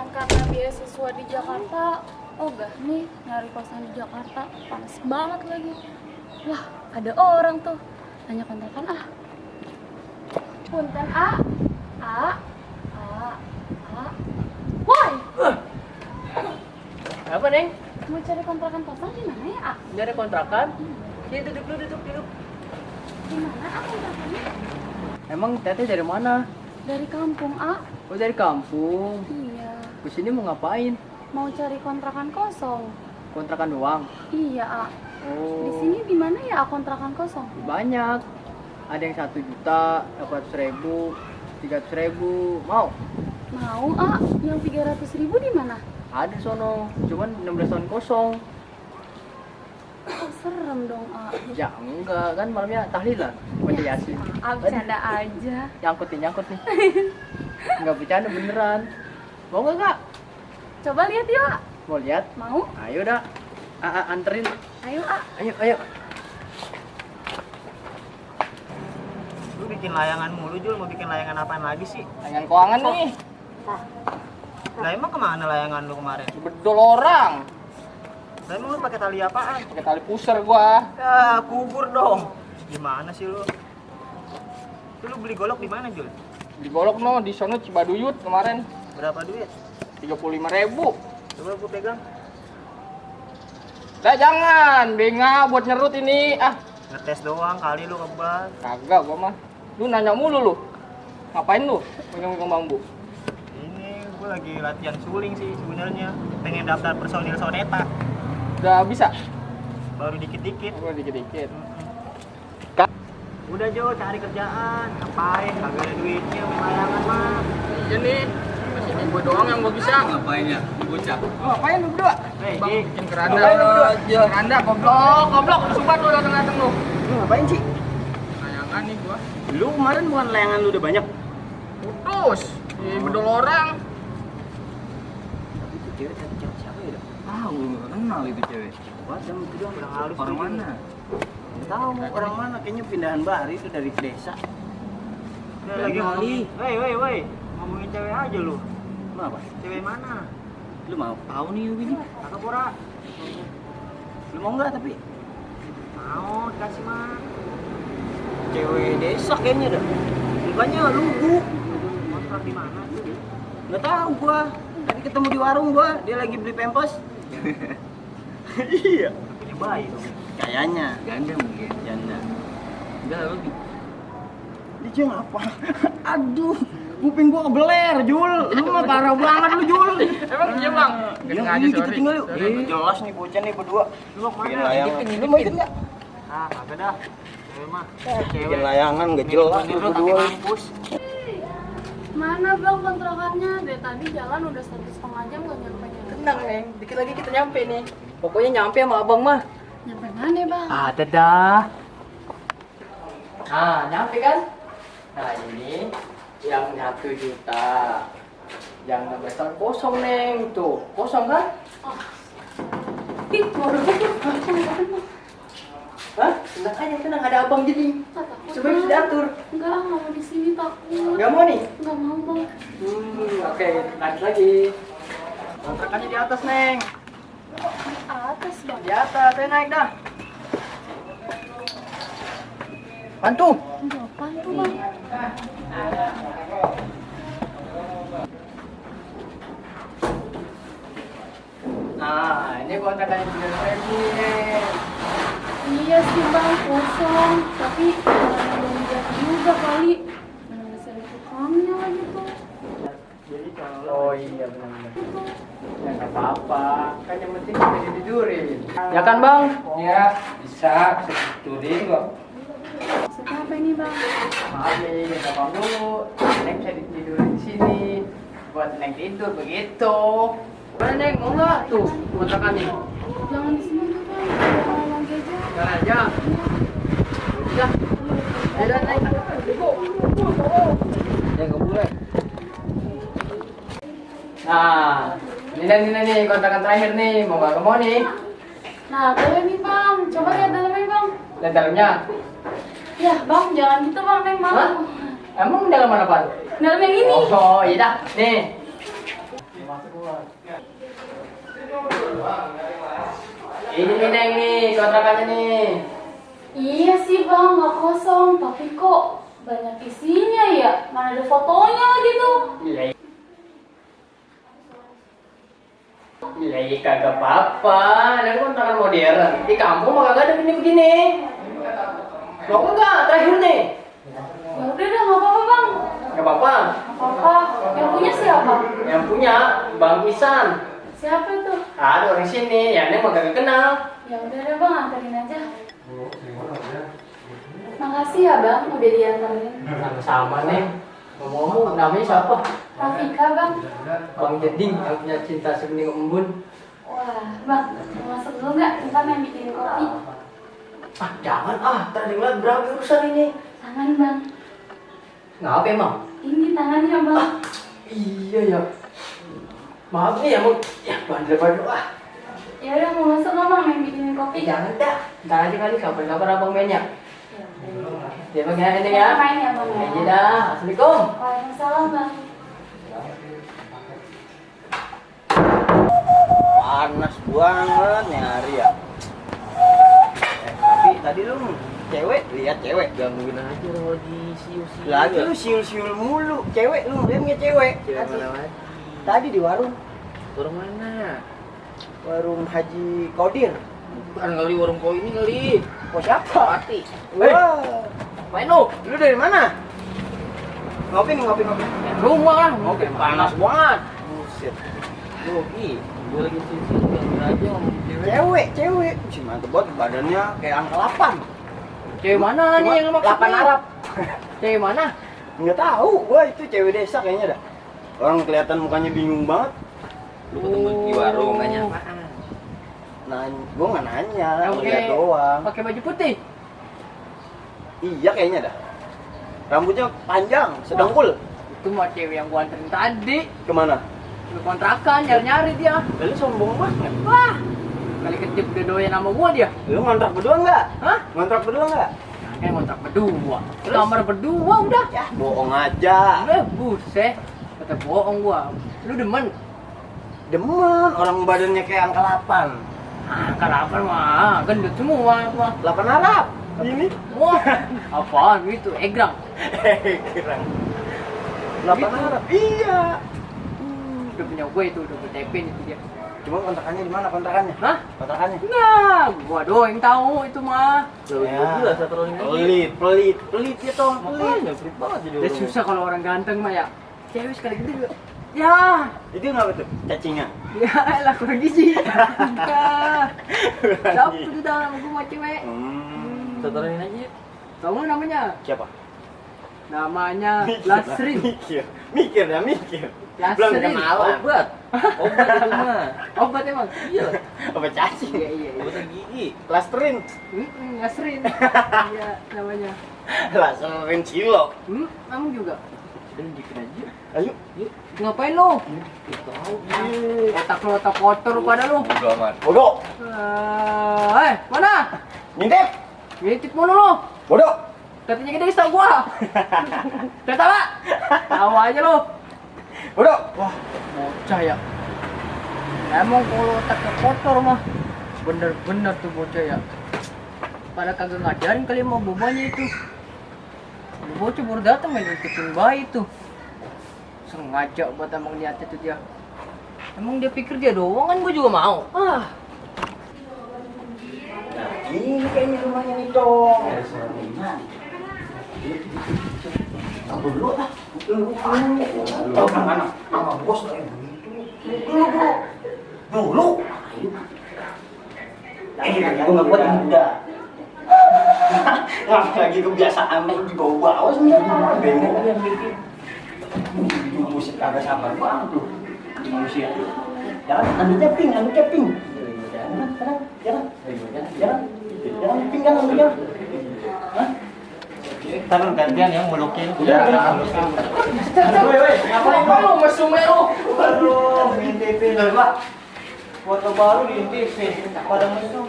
bukan karena beasiswa di Jakarta. Oh gak nih, nyari kosan di Jakarta panas banget lagi. Wah, ada orang tuh tanya kontrakan ah. Punten ah. Woi, Apa, Neng? mau cari kontrakan kosan di mana ya? Ah? Nyari kontrakan? Sini duduk. Di mana ah kontrakannya? Emang Teteh dari mana? Dari kampung ah. Oh, dari kampung. Iya, Kesini mau ngapain? mau cari kontrakan kosong. Kontrakan doang? Iya ah. Di Oh, sini di mana ya ah, kontrakan kosong? banyak. Ada yang 1 juta, 200.000, 300.000. Mau? Mau ah, yang 300.000 di mana? Ada sono, cuman 16 tahun kosong. Oh, serem dong ah. Ya enggak, kan malamnya tahlilan. Baca Yasin. Ah, bercanda aja. Nyangkut nih. Enggak bercanda beneran. Mau nggak, Kak? Coba lihat yuk. Ah. Mau lihat? Mau? Ayo dah. Anterin. Ayo ah. Ayo. Lu bikin layangan mulu, Jul. Mau bikin layangan apaan lagi sih? Tangan keuangan nih. Lah emang kemana layangan lu kemarin? Bedol orang. Lah emang lu pakai tali apaan? Pakai tali pusar gua. Ya, kubur dong. Gimana sih lu? Lu beli golok di mana, Jul? Di golok no, di sono Cibaduyut kemarin. Berapa duit? 35.000. Coba gua pegang. Dah jangan, benga buat nyerut ini. Ah, Ngetes doang kali lu kebal. kagak gua mah. Lu nanya mulu lu. Ngapain lu? Megang-megang bambu. Ini gua lagi latihan suling sih sebenarnya. Pengen daftar personil Soneta. Udah bisa? Baru dikit-dikit. Gua dikit-dikit. Udah Jo, cari kerjaan. Ngapain? Kagak ada duitnya main layangan mah. Iya nih. Masih gua doang yang gua bisa. Ngapain ya? Bocah. Lu ngapain lu berdua? Hei, Bang, Dik. bikin keranda. Ngapain lu berdua? Keranda, goblok. Sumpah lu dateng-dateng lu. Lu ngapain sih? Layangan nih gua. Lu kemarin bukan layangan lu udah banyak. Putus. Di bedol orang. Itu cewek siapa ya? Tahu nggak kenal itu cewek. Buat yang itu doang bilang halus. Orang mana? Tahu orang mana? Kayaknya pindahan baru itu dari desa. Lagi ngomongin. Woi. Ngomongin cewek aja lu. Lu apa? Cewek mana? Lu mau tahu nih Win? Kakak pura. Lu mau nggak tapi? Mau dikasih mah. Cewek desa kayaknya dah. Mukanya lugu. Kontrak di mana? Nggak tahu gua. Tadi ketemu di warung gua, dia lagi beli pempes. Iya. Punya bayi dong. Kayaknya. Janda mungkin. Janda. Enggak lu. Dia ngapa? Aduh, kuping gua kebeler, Jul. Lu mah parah banget lu, Jul. Emang iya, Bang? Yang Aja, ini kita sorry. tinggal yuk. Sorry. Jelas nih bocah nih berdua. Lu mau Bikin kemana? layangan. Lu mau ikut nggak? Ah, kagak dah. Cewek mah. Bikin layangan nggak jelas lu berdua. Kampus. Mana bang kontrakannya? Dari tadi jalan udah 1,5 jam gak nyampe-nyampe. Tenang, Neng. Dikit lagi kita nyampe nih. Pokoknya nyampe sama abang mah. Nyampe mana bang? Ada dah. Nah, nyampe kan? Nah, ini yang 1 juta. Yang 16 tahun kosong, Neng. Tuh, kosong kan? Ih, baru Hah? Tenang, ada abang jadi. Supaya bisa diatur. Enggak, nggak mau di sini takut. Nggak mau nih? Nggak mau bang. Oke, lanjut lagi. Kontrakannya di atas, Neng. Di atas bang. Di atas, saya naik dah. Bantu. Apaan tuh bang? Nah, ini kontrakannya 300.000, Neng. Iya sih bang, kosong. Tapi jangan belum lihat juga kali. Mana bisa ada tukangnya lagi tuh. Oh iya, benar-benar. Ya nggak apa-apa, kan yang penting bisa ditidurin. Ya kan, Bang? Iya, bisa tidurin kok. Maksudnya apa ini bang? Maaf nih, minta Bang dulu. Neng bisa ditidurin di sini. Buat Neng tidur begitu. Mana, Neng? Mau nggak? Tuh, kontrakannya. Jangan di sini tuh bang. Jangan lagi aja. Jangan aja. Ya. Ayo, Neng. Ya nggak boleh. Nah, ini nih kontrakan terakhir nih. Mau nggak mau nih? Nah, boleh nih bang. Coba lihat dalamnya bang. Lihat dalamnya. Ya bang, jangan gitu bang, Neng Hah? malu. Emang dalam mana, Pak? Dalam yang ini. Oh, iya dah. Nih. Ini nih Neng nih, kontrakannya nih. Iya sih bang, nggak kosong. Tapi kok banyak isinya ya? Mana ada fotonya lagi tuh? Iya. Iya, kagak apa-apa. Ini kontrakan modern. Di kampung mah kagak ada begini-begini. Mau enggak? Terakhir nih. Ya udah dah, nggak apa-apa bang. Gak apa-apa. Nggak apa-apa. Yang punya siapa? Yang punya Bang Isan. Siapa itu? Ada orang sini, ya Neng mah kagak kenal. Ya udah deh bang, anterin aja. Makasih ya bang, udah diantarin. Sama-sama Neng. Ngomong-ngomong, namanya siapa? Rafika bang. Bang Jeding, yang punya cinta sebening embun. Wah bang, mau masuk dulu nggak? Ntar yang bikin kopi. Ah, jangan tadi ngeliat berapa urusan ini. Tangan bang. Ngapa emang? Ini tangannya bang. Iya ya. Maaf nih ya, mau ya bandel-bandel Ya udah mau masuk nggak bang yang bikinin kopi? Jangan dah. Ntar aja kali kapan-kapan abang mainnya. Ya bang ya, ini ya. Main ya bang. Aja dah. Assalamualaikum. Waalaikumsalam bang. Panas banget nyari ya. Tapi tadi lu cewek, lihat cewek. Gangguin aja lo di siu-siu. Lagi lu siul-siul mulu. Cewek lu lihatnya cewek. Cewek mana lagi? Tadi di warung Warung mana? warung Haji Kodir. Bukan kali warung kau ini kali. Oh siapa? Mati. Wah, Main lu. lu dari mana? Ngopi nih, ngopi. Rumah lah. Ngopi panas banget. Buset. Yogi, gue lagi siu-siu gangguin aja ngomong cewek. Cewek. Si mantep banget badannya kayak angka 8. Cewek mana nih yang maksudnya? 8 Arab. Cewek mana? Nggak tahu. Wah, itu cewek desa kayaknya dah. Orang kelihatan mukanya bingung banget. Lu ketemu di warung nanya apaan? Gua nggak nanya, Oke. lihat doang. Pakai baju putih. Iya kayaknya dah. Rambutnya panjang, sedengkul. Itu mah cewek yang gua anterin tadi. Kemana? Ke kontrakan, nyari-nyari dia. Lalu sombong banget. Wah, kali kecil udah doyan sama gua dia. Lu ngontrak berdua nggak? Hah? Ngontrak berdua nggak? Kayak ngontrak berdua. Terus? Kamar berdua udah. Ya, bohong aja. Buset. Kata bohong gua. Lu demen? Demen, orang badannya kayak angka 8. Ah, kenapa mah? Gendut semua mah. 8 Arab. Ini. Wah, apaan gitu? Egrang. Kirang. 8 Arab. Iya. Udah punya gue itu, udah gue TP itu dia. Cuma kontrakannya di mana kontrakannya? Hah? Kontrakannya? Nah, gua doang yang tahu itu mah. Lu jelas satu orang Pelit ya toh. Makanya pelit banget jadi Udah orang. susah kalau orang ganteng mah ya. Cewek sekali gitu juga. Ya, Itu nggak betul? Cacingnya. ya elah kurang gizi. Dapet udah sama gue sama cewek. Satu orang aja yuk. Tahu nggak namanya? Siapa? Namanya Lasrin. Mikir. Belum Lasrin. kenal. Obat. Obat itu mah. Obat emang? Iya. Apa cacing? Iya. Obat gigi. Lastrin. Lasrin. Iya namanya. Lastrin kilo. Kamu juga? Udah dikit aja. Ayo. Ngapain lu? Tahu. Otak kotor pada lu. Udah amat. Bodoh. Mana? Ngintip. Ngintip mulu lu. Bodoh. Katanya gede sama gua. Ketawa. Tawa aja lu. Bodoh. Wah, bocah ya. Emang kalau otaknya kotor mah bener-bener tuh bocah ya. Pada kagak ngajarin kali sama bobanya itu. Bocah baru datang main ikutin bayi tuh. Sengaja buat emang niatnya tuh dia. Emang dia pikir dia doang kan gua juga mau. Ini kayaknya rumahnya nih dong. Aku dulu ah. Tahu mana? Sama bos kayak begitu. Dulu. Aku nggak buat muda. Lagi kebiasaan di bawah sebenarnya. Bengong dia mikir. Musik agak sabar banget tuh. Manusia. Jangan ambil tapping. Jangan ping kan ambil kan. Hah? Tangan gantian yang melukin. Ngapain lu mesum lu? Waduh, NTP lah Pak. Foto baru di NTP. Pada mesum.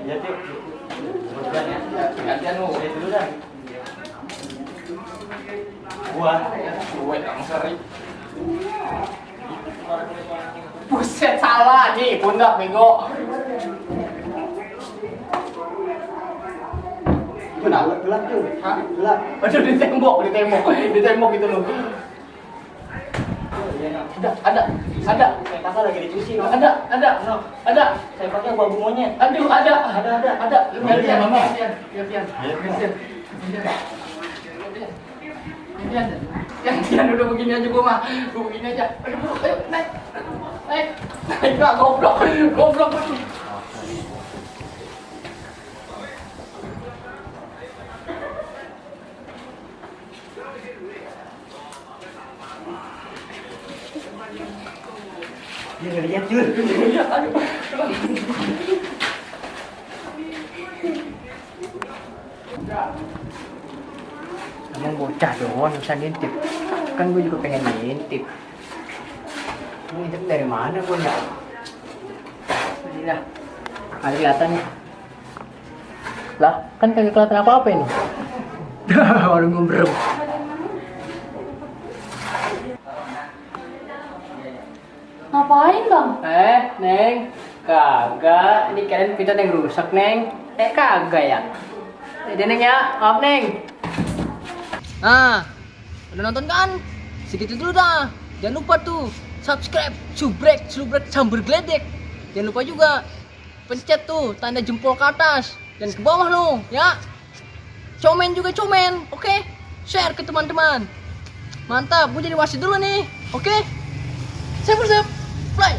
Ya, Tik. Gantian lu. Saya dulu dah. Gue yang sering. Buset salah nih, pundak bego. Gelap tuh. Gelap. Aduh, di tembok itu loh. Ada. Saya pasal lagi dicuci. No. Ada. Saya pakai babu monyet. Aduh, ada. Lihat, Mama. Jangan udah begini aja gua mah. Gua begini aja. Aduh, ayo naik. Enggak, goblok. Dia ngeliat Jul. Emang bocah doang bisa ngintip. Kan gue juga pengen ngintip. Ngintip dari mana gue ya? Ini lah. Kagak kelihatan nih. Lah, kan kagak kelihatan apa-apa ini. Baru ngumbrem. Ngapain bang? Neng. Kagak. Ini kalian pintu yang rusak, Neng. Kagak ya. Jadi Neng ya, maaf Neng. Nah, udah nonton kan? Segitu dulu dah. Jangan lupa tuh subscribe, subrek sambar geledek. Jangan lupa juga pencet tuh tanda jempol ke atas dan ke bawah lo, ya. Komen juga komen, oke? Share ke teman-teman. Mantap, gue jadi wasit dulu nih, oke? Siap, play.